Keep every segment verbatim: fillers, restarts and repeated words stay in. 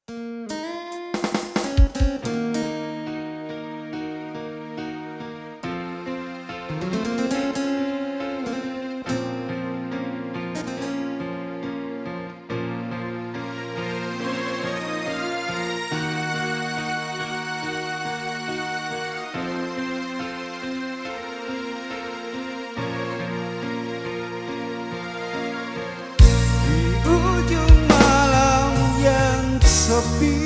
Di ujung malam yang sepi,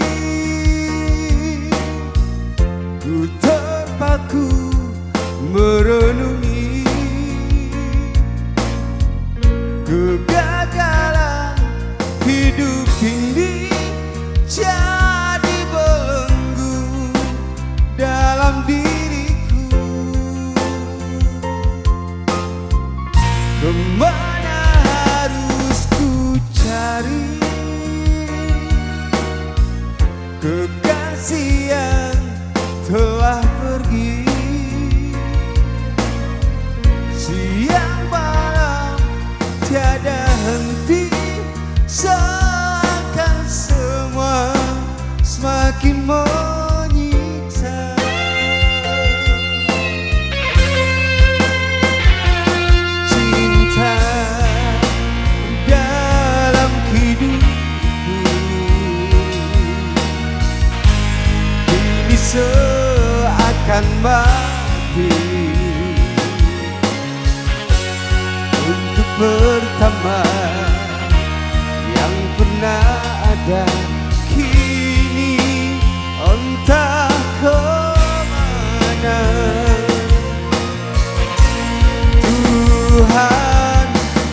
ku terpaku merenungi kegagalan hidup ini jadi belenggu dalam diriku. Kemana harus ku cari kekasih yang telah pergi? Siang malam tiada henti, seakan semua semakin menyiksa. Cinta dalam hidupku kini seakan mati. Untuk pertama yang pernah ada, kini entah kemana. Tuhan,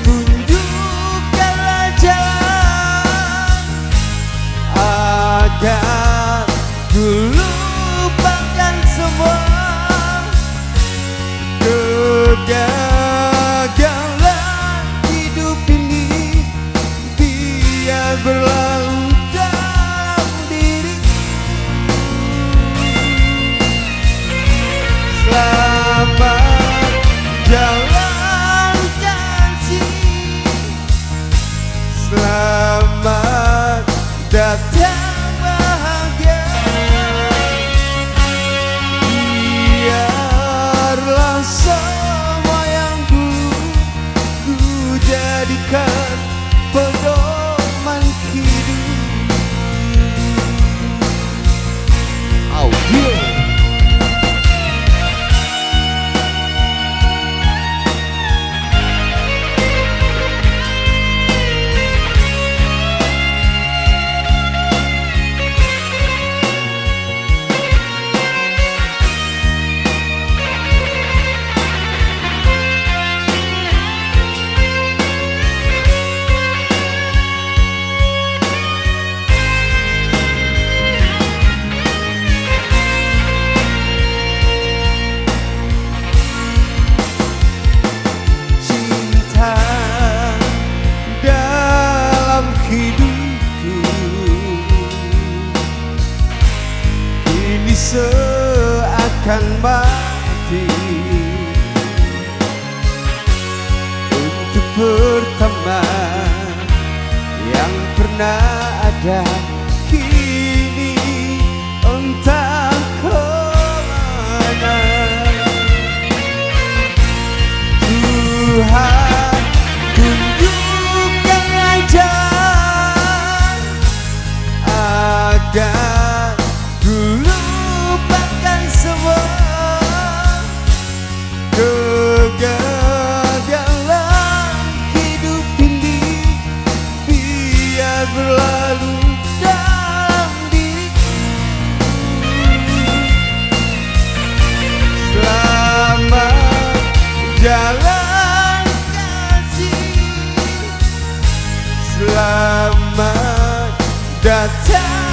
tunjukkanlah jalan agar ku lupakan semua kegagalan hidup ini, biar berlalu dalam diriku. Selamat jalan kasih. Selamat datang bahagia. Biarlah semua yang dulu ku jadikan pedoman hidup. Audio. Cinta dalam hidupku kini seakan mati. Untuk pertama yang pernah ada, kini entah kemana. Tuhan, tunjukkanlah jalan agar ku lupakan semua kegagalan hidup ini, biar berlalu dalam diriku. Selamat jalan kasih. Selamat datang